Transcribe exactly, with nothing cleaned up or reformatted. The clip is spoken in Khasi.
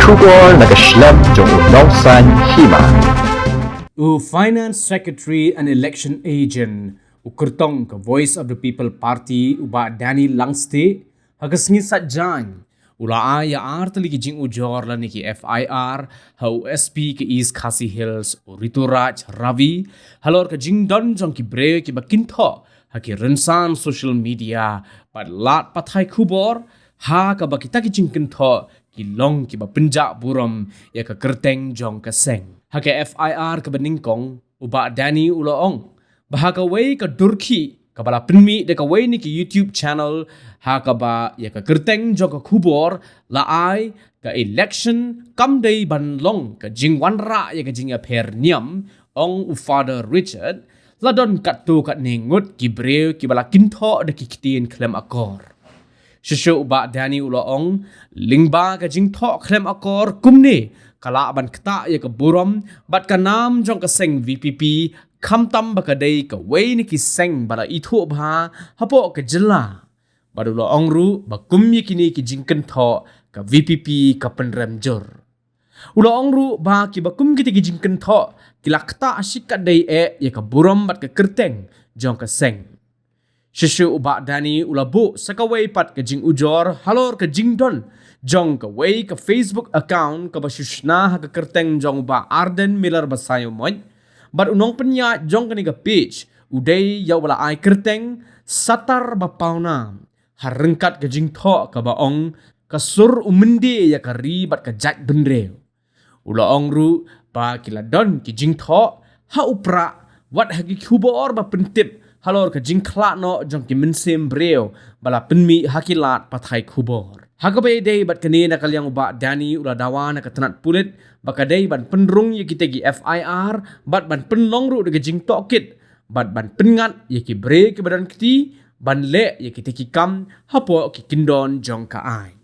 Khubor na ka shlem jong u Nongsaiñ Hima. U Finance Secretary and Election Agent, u kyrtong ka Voice of the People Party, u Bah Danny Langstia, ha ka sngi Saitjaiñ, u la ai ïa artylli ki jingujor lane ki F I R ha u S P ka East Khasi Hills, u Rituraj Ravi, halor ka jingdon jong ki briew kiba kynthoh ha ki rynsan social media bad lad pathai khubor, ha kaba kita ki jingkynthoh ki long kiba pynjah burom ïa ka kyrteng jong ka seng. Ha ka F I R kaba nyngkong, u Bah Danny u la ong ba ha kawei ka durkhih kaba la pynmih da kawei na ki YouTube channel, ha kaba ïa ka kyrteng jong ka khubor la ai, ka election kam dei ban long ka jingwanrah ïa ka jingïapher niam, ong u Father Richard, la don katto katne ngut ki briew kiba la kynthoh da ki ktien khlem akor. Shuh shuh u Bah Danny u la ong, lyngba ka jingthoh khlem akor kumne ka lah ban ktah ïa ka burom bad ka nam jong ka seng V P P, khamtam ba ka dei kawei na ki seng ba la ithuh bha hapoh ka jylla. Bad u la ong ruh ba kum ïa kine ki jingkynthoh, ka V P P ka pynrem jur. U la ong ruh ba kiba kum kita ki jingkynthoh ki la ktah shikatdei eh ïa ka burom bad ka kyrteng jong ka seng. Shuh shuh u Bah Danny u la buh sa kawei pat ka jingujor halor ka jingdon jong kawei ka Facebook account kaba shu shna ha ka kyrteng jong u Bah Ardent Miller Basaiawmoit, bad u nongpynïaid jong kane ka page u dei ïa uba la ai kyrteng Satar Bapawnam, ha ryngkat ka jingthoh kaba ong, ka sur u myndie ïa ka ri bad ka jaitbynriew. U la ong ruh ba ki la don ki jingthoh ha u Prah, wat ha ki khubor ba pyntip halor ka jingkhlad noh jong ki mynsiem briew ba la pynmih ha ki lad pathai khubor. Ha kaba ïadei bad kane, na ka liang u Bah Danny u la dawa na ka tnat pulit ba ka dei ban pynrung ïa kita ki F I R bad ban pynlong ruh da ka jingtohkit bad ban pynngat ïa ki briew kiba don kti ban leh ïa kita ki kam hapoh ki kyndon jong ka aiñ.